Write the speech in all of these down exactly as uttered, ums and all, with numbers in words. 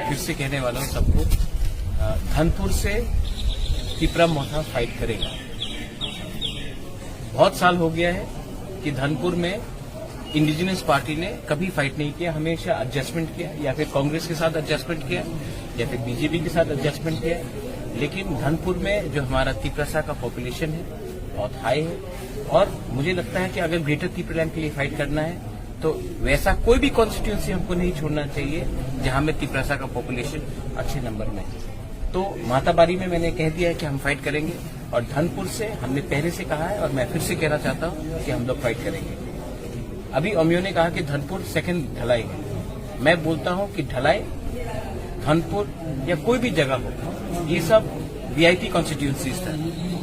फिर से कहने वाला हूँ सबको, अ, धनपुर से तिपरा मोथा फाइट करेगा। बहुत साल हो गया है कि धनपुर में इंडिजिनस पार्टी ने कभी फाइट नहीं किया, हमेशा एडजस्टमेंट किया, या फिर कांग्रेस के साथ एडजस्टमेंट किया, या फिर बीजेपी के साथ एडजस्टमेंट किया। लेकिन धनपुर में जो हमारा तिपरासा का पॉपुलेशन है, बहुत हाई है, और मुझे लगता है कि अगर ग्रेटर तिपरालैंड के लिए फाइट करना है, तो वैसा कोई भी कॉन्स्टिट्यूएंसी हमको नहीं छोड़ना चाहिए जहां में तिपरासा का पॉपुलेशन अच्छे नंबर में है। तो माताबारी में मैंने कह दिया है कि हम फाइट करेंगे, और धनपुर से हमने पहले से कहा है और मैं फिर से कहना चाहता हूं कि हम लोग फाइट करेंगे। अभी अमियो ने कहा कि धनपुर सेकंड ढलाई है। मैं बोलता हूं कि ढलाई, धनपुर या कोई भी जगह हो, ये सब वीआईपी कॉन्स्टिट्यूएंसीज था।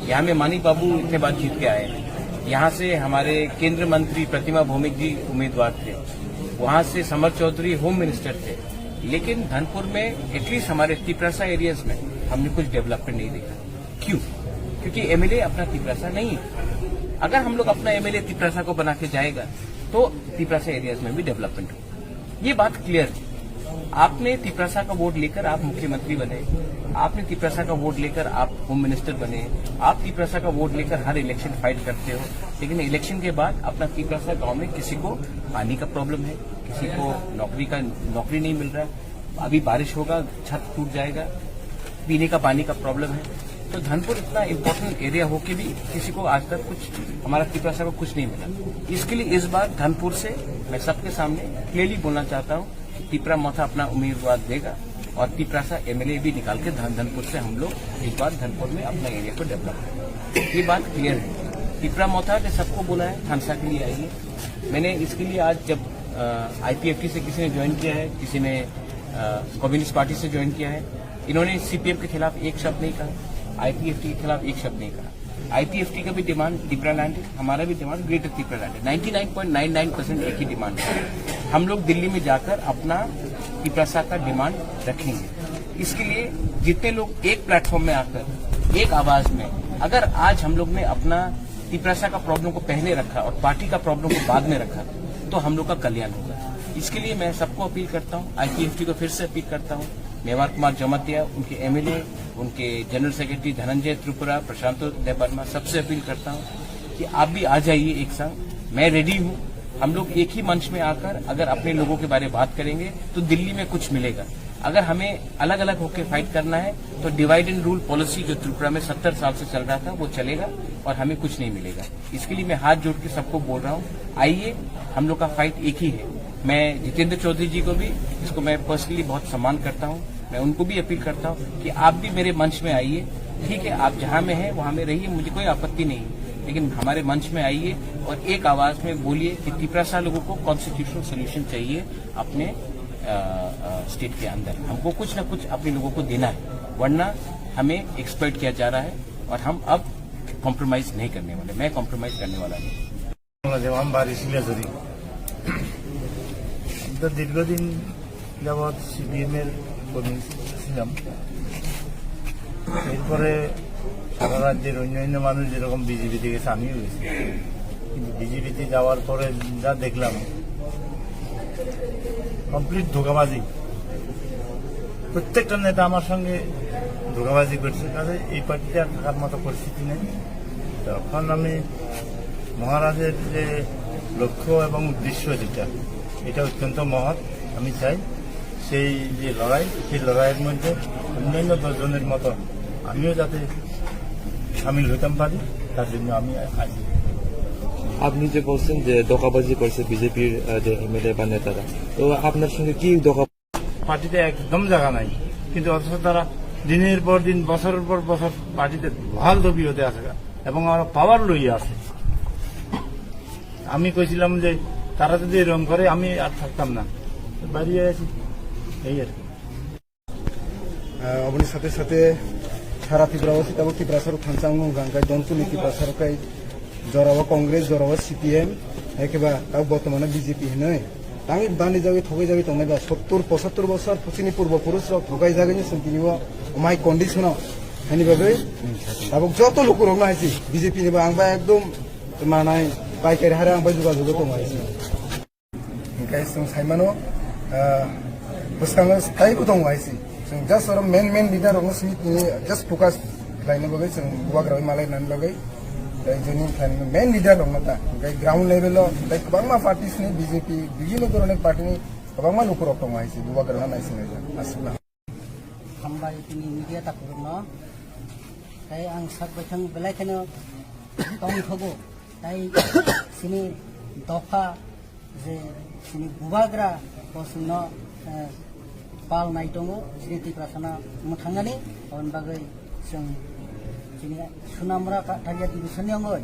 यहाँ में मानिक बाबू इतने बार जीत के आए हैं। यहाँ से हमारे केंद्र मंत्री प्रतिमा भौमिक जी उम्मीदवार थे, वहाँ से समर चौधरी होम मिनिस्टर थे। लेकिन धनपुर में एटलीस्ट हमारे तिपरासा एरियाज में हमने कुछ डेवलपमेंट नहीं देखा। क्यों? क्योंकि एमएलए अपना तिपरासा नहीं है। अगर हम लोग अपना एमएलए तिपरासा को बना के जाएगा, तो तिपरासा एरियाज में भी डेवलपमेंट होगा। ये बात क्लियर है। आपने तिपरासा का वोट लेकर आप मुख्यमंत्री बने, आपने तिपरासा का वोट लेकर आप होम मिनिस्टर बने, आप तिपरासा का वोट लेकर हर इलेक्शन फाइट करते हो, लेकिन इलेक्शन के बाद अपना तिपरासा गांव में किसी को पानी का प्रॉब्लम है, किसी को नौकरी का, नौकरी नहीं मिल रहा है, अभी बारिश होगा, छत टूट जाएगा, पीने का पानी का प्रॉब्लम है। तो धनपुर इतना इंपॉर्टेंट एरिया हो के भी किसी को आज तक कुछ, हमारा तिपरासा को कुछ नहीं मिला। इसके लिए इस बार धनपुर से मैं सबके सामने क्लियरली बोलना चाहता हूँ कि तिपरा मोथा अपना उम्मीदवार देगा और तिपरासा एमएलए भी निकाल के धन, धनपुर से हम लोग इस बार धनपुर में अपना एरिया को डेवलप करेंगे। ये बात क्लियर है। तिपरा मोथा ने सबको बोला है, थानसा के लिए आइए। मैंने इसके लिए आज जब आईपीएफटी से किसी ने ज्वाइन किया है, किसी ने कम्युनिस्ट पार्टी से ज्वाइन किया है, इन्होंने सीपीएम के खिलाफ एक शब्द नहीं कहा, आईपीएफटी के खिलाफ एक शब्द नहीं कहा। आईपीएफटी का भी डिमांड तिपरालैंड है, हमारा भी डिमांड ग्रेटर तिपरालैंड है। Ninety nine point nine nine percent एक ही डिमांड है। हम लोग दिल्ली में जाकर अपना तिपरासा का डिमांड रखेंगे। इसके लिए जितने लोग एक प्लेटफॉर्म में आकर एक आवाज में, अगर आज हम लोग ने अपना तिपरासा का प्रॉब्लम को पहले रखा और पार्टी का प्रॉब्लम को बाद में रखा, तो हम लोग का कल्याण होगा। इसके लिए मैं सबको अपील करता हूँ, आईपीएफटी को फिर से अपील करता हूँ, मेवार कुमार जमातिया, उनके एमएलए, उनके जनरल सेक्रेटरी धनंजय त्रिपुरा, प्रशांत देबबर्मा, सबसे अपील करता हूँ कि आप भी आ जाइए एक संग। मैं रेडी हूँ। हम लोग एक ही मंच में आकर अगर अपने लोगों के बारे में बात करेंगे, तो दिल्ली में कुछ मिलेगा। अगर हमें अलग-अलग होकर फाइट करना है, तो डिवाइड एंड रूल पॉलिसी जो त्रिपुरा में सत्तर साल से चल रहा था, वो चलेगा और हमें कुछ नहीं मिलेगा। इसके लिए मैं हाथ जोड़ के सबको बोल रहा हूँ, आइए, हम लोग का फाइट एक ही है। मैं जितेंद्र चौधरी जी को भी, जिसको मैं पर्सनली बहुत सम्मान करता हूँ, मैं उनको भी अपील करता हूँ कि आप भी मेरे मंच में आइए। ठीक है, आप जहाँ में हैं, वहाँ में रहिए, मुझे कोई आपत्ति नहीं है, लेकिन हमारे मंच में आइए और एक आवाज़ में बोलिए कि तिपरासा लोगों को कॉन्स्टिट्यूशनल सॉल्यूशन चाहिए अपने, अ, अ, स्टेट के अंदर। हमको कुछ ना कुछ अपने लोगों को देना है, वरना हमें एक्सप्लॉइट किया जा रहा है और हम अब कॉम्प्रोमाइज नहीं करने वाले। मैं कॉम्प्रोमाइज करने वाला नहीं। বাংলাদেশ, আমার বাড়ি শিলাঝুরি। তো দীর্ঘদিন যাবৎ সিপিএম এর কর্মী ছিলাম। এরপরে সারা রাজ্যের অন্যান্য মানুষ যেরকম বিজেপিতে গেছে, আমিও গেছি। কিন্তু বিজেপিতে যাওয়ার পরে যা দেখলাম, কমপ্লিট ধোঁকাবাজি। প্রত্যেকটা নেতা আমার সঙ্গে ধোঁকাবাজি করছে, কাজে এই পার্টিতে আর থাকার মতো পরিস্থিতি নেই। তখন আমি মহারাজের যে লক্ষ্য এবং উদ্দেশ্য যেটা, এটা অত্যন্ত মহৎ। আমি চাই সেই যে লড়াই, সেই লড়াইয়ের মধ্যে অন্যান্য দশজনের মতো আমিও যাতে সামিল হইতাম পারি, তার জন্য আমি আছি। আপনি যে বলছেন যে ধোঁকাবাজি করছে বিজেপির, আহ, যে এমএলএ বা নেতারা, তো আপনার সঙ্গে কি ধোঁকা? পার্টিতে একদম জায়গা নাই, কিন্তু অথচ তারা দিনের পর দিন, বছরের পর বছর পার্টিতে বহাল দবি হতে আছে এবং আমরা পাওয়ার লইয়া আছে। আমি কইছিলাম যে তারা যদি এরকম করে, আমি আর থাকতাম না, বাড়ি আছি, এই আর কি। Ah, oboni sate sate sara Tripura o sitabo Tiprasa rok thansa wng wngkha, hwnkhe dontuni Tiprasa rok kai jorao Congress, jorao C P M, hai khe ba tabuk bortomano B J P hinwi. Tangwi bani jagwi thogai jagwi tongnai ba sottur pochattor bosor chini purbo purush rok thogai jagwi ni chwng tini o omai condition o. Haini bagwi tabuk joto luku rok no hai si B J P ni ba ang ba ekdom manai paikari hare ang bai jugajugo tongo hai si. Hingke chwng saimano, ah, Bwskango taibo tongo hai se. Chwng just oro main main leader rokno simi tini just focus khlaina bagwi chwng bubagra bai malai nani bagwi. Tei joni khlaina main leader rokno ta. Tei ground level o tei kwbangma parties ni B J P, bibhinno dhoroner party ni kwbangma lukurok tongo hai se bubagra no naisinglaijak. Aswkno. Hambai tini media takhurokno. Tei ang sak baithang belai kheno tongthogo. Tei sini dopha je sini bubagra bo chwngno, eh, pal nai tongo, sini Tiprasano mwthangnani, aboni bagwi chwng sini Sunamura Kathalia division ni wngwi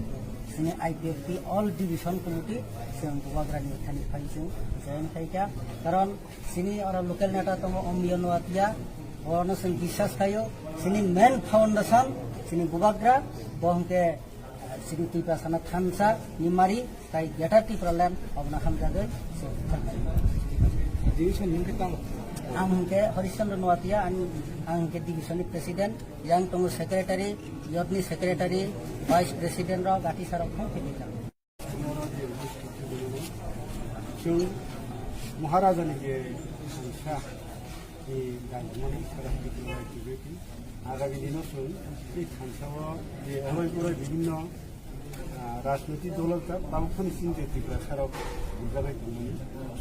sini I P F T all division committee chwng bubagrani thani phai chwng join khaikha, karon sini oro local neta tongo Omriyo Noatia, bono chwng biswas khaio, sini main foundation sini bubagra, bo hwnkhe Sini Tiprasano thansa ni mari, tai Greater Tipraland obono hamjagwi se thangnai. Division ni wngkhe tamo? Ang hwnkhe Harish Chandra Noatia, ang, ang hwnkhe division ni president, yang tongo secretary, youth ni secretary, vice president rok, gati sarok thung thik rijak. Chwng Maharaja ni je thansa, ni dagmani sara hwnkhe twibai twibai. Agami dino chwng tei thansa o je oroi poroi bibhinno, ah, rajnoitik dol rok tabuk phano chini je Tiprasa rok rijagwi tongmani,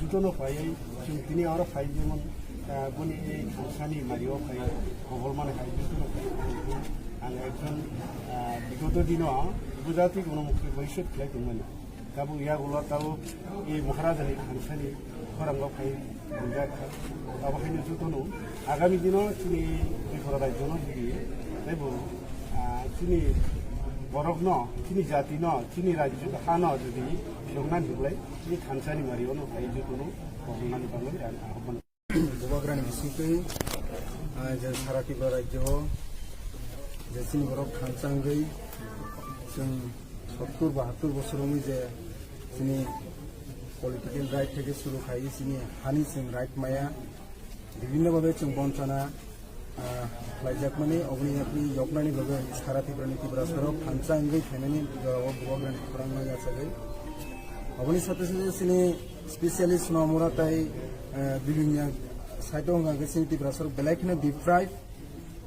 jotono phaiwi chwng tini oro phai jemon, ah, boni ei thansani mario phai kobol mani hai jotono phai ang ekjon, ah, bigoto dino bujati kono mukti boisek khlai tongmani. Tabuk yagulo tabuk e Maharaja ni thansani khorang rok phai rijak kha. Abo haino jotono agami dino chini Tripura rajyo no jodi teibo, ah, chini borok no, chini jati no, chini rajyo ha no jodi phiyoknani hiblai chini thansani mari ono phai jotono kobolnani bagwi ang ahobman. Bubagrani bisingtwi, ah, je sara Tripura rajyo o je chini borok thansa wngwi chwng sottur bahattur bosor wngwi je chini political right theke suru khai chini hani chwng right maya, bibhinno bhabe chwng bonchana, ah, khlaijakmani, oboni yakni yoknani bagwi sara Tripura ni Tiprasa rok thansa wngwi phainani jorao bubagrani khorang no yachagwi. Oboni sate sate chini specially Sunamura tai, ah, Bilunya side o wngkha khe chini Tiprasa rok belai kheno deprive.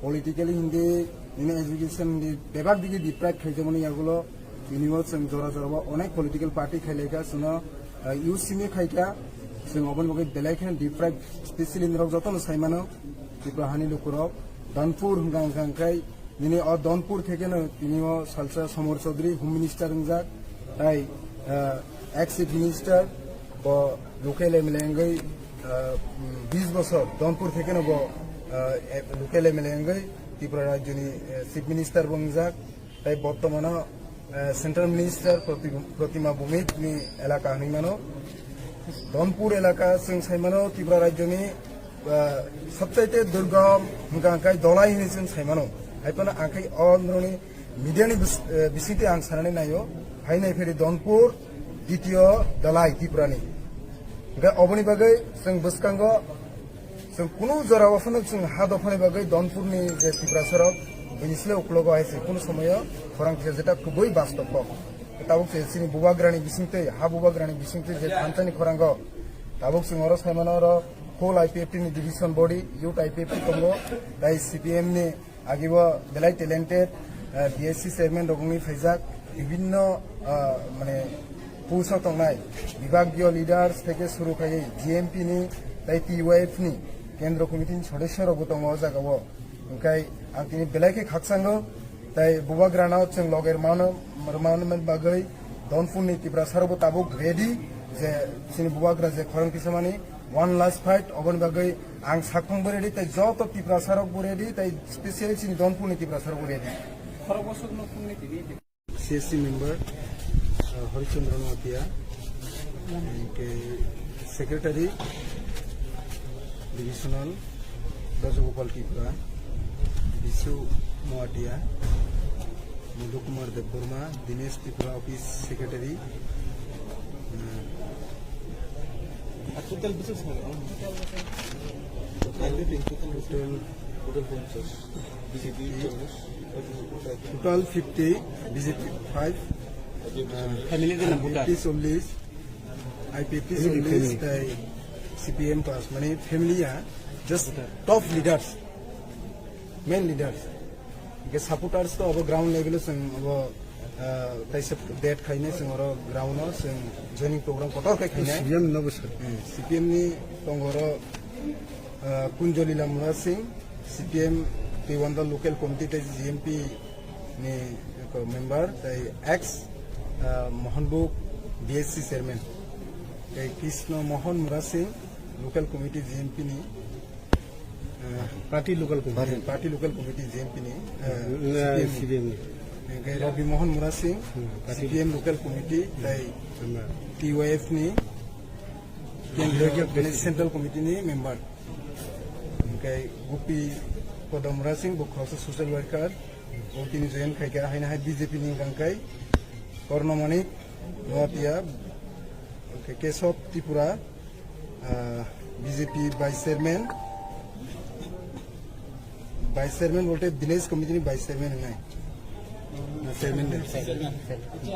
Politically hindi, nini education hindi, bebak digi deprive khaijamani yagulo, tini o chwng jora jora o onek political party khailaikha, chwngno, ah, U C M khaikha, chwng oboni bagwi belai kheno deprive, specially norok jotono saimano, Tripura hani lukurok, Donpur hwnkha hwnkha hwnkhe, nini o Donpur thekeno tini o salsa Somor Chaudhary Home Minister wngjak, tai, ah, ex Chief Minister, bo local M L A wngwi, ah, bis bosor Donpur thekeno bo, ah, e-, local M L A wngwi Tripura rajyoni, eh, Chief Minister bo wngjak, tai bortomano, eh, Central Minister Proti-, Protima Bhumik ni elaka hinwi mano. Donpur elaka chwng sai mano Tripura rajyoni, ah, sabchaite durgam hwnkha hwnkhe dolai hinwi chwng sai mano. Hai phano angkhai o noroni media ni bis-, eh, bisingtwi ang sanani naio, hai nai pheri Donpur, ditiyo dalai Tripura ni. Hwnkhe oboni bagwi chwng bwskango chwng kunu jora o phano chwng ha dophani bagwi Donpur ni je Tiprasa rok bini sle uklogo hai se kunu somoyo khorang kisa jeta kubui bastob kok. Tabuk se chini bubagrani bisingtwi, ha bubagrani bisingtwi je thansani khorango tabuk chwng oro sai mano oro whole I P F T ni division body, youth I P F T tongo, tai C P M ni Agi bo belai talented, eh, B S C chairman rok wngwi phaijak, bibhinno, ah, mane post o tongnai bibhagiyo leaders theke suru khaiwi G M P ni tai T Y F ni kendro committee ni sodosyo rok bo tongo o jaga o. Hwnkhe ang tini belai khe khakchango, tai bubagrano chwng loge rwmano, rwmani bagwi Donpur ni Tiprasa rok bo tabuk ready je chini bubagra je khorang tisamani one last fight, oboni bagwi ang sakhong bo ready, tai joto Tiprasa rok bo ready, tai specially chini Donpur ni Tiprasa rok bo ready. Khorok bosok no phungni tini. C S C member, uh, Harishchandra Noatia, and, uh, secretary divisional Brajagopal Tripura, Bisu Noatia, Madhu Kumar Debbarma, Dinesh Tripura office secretary, uh, আর টোটাল বিশেষ হবে, আমার total, total, total, total পঞ্চাশ। বিজেপি চল্লিশ। Total fifty, B J P five, family দিন voter. P চল্লিশ, I P P চল্লিশ, তাই C P M pass, mane family ya, just top leaders, main leaders. Hingke supporters to abo ground level o chwng abo, ah, kaisa date khainai chwng oro ground o chwng joining program kotor khe khainai. C P M no bwswk. Hmm, C P M ni tongo oro, ah, Kunjolila Murasing, C P M Tiwanda local committee tei G M P ni member tei ex, ah, Mohanbuk B S C chairman. Tei Krishna Mohan Murasing, local committee G M P ni, eh, Party local committee. Party local committee G M P ni, eh, Na, C P M ni. C P M ni. Hingke Rabi Mohan Murasing, Hmm, party. C P M local committee, tei Member. T Y F ni, Kendriya, Kendriya, mane Central Committee ni member. Hingke Gopi Kodam Murasing, bo khoroksa social worker, bo tini join khaika, haino hai B J P ni hingka khe Korno Manik Noatia, hingke Kesab Tripura, ah, B J P vice chairman, vice chairman bolte village committee ni vice chairman wngnai. Na chairman de.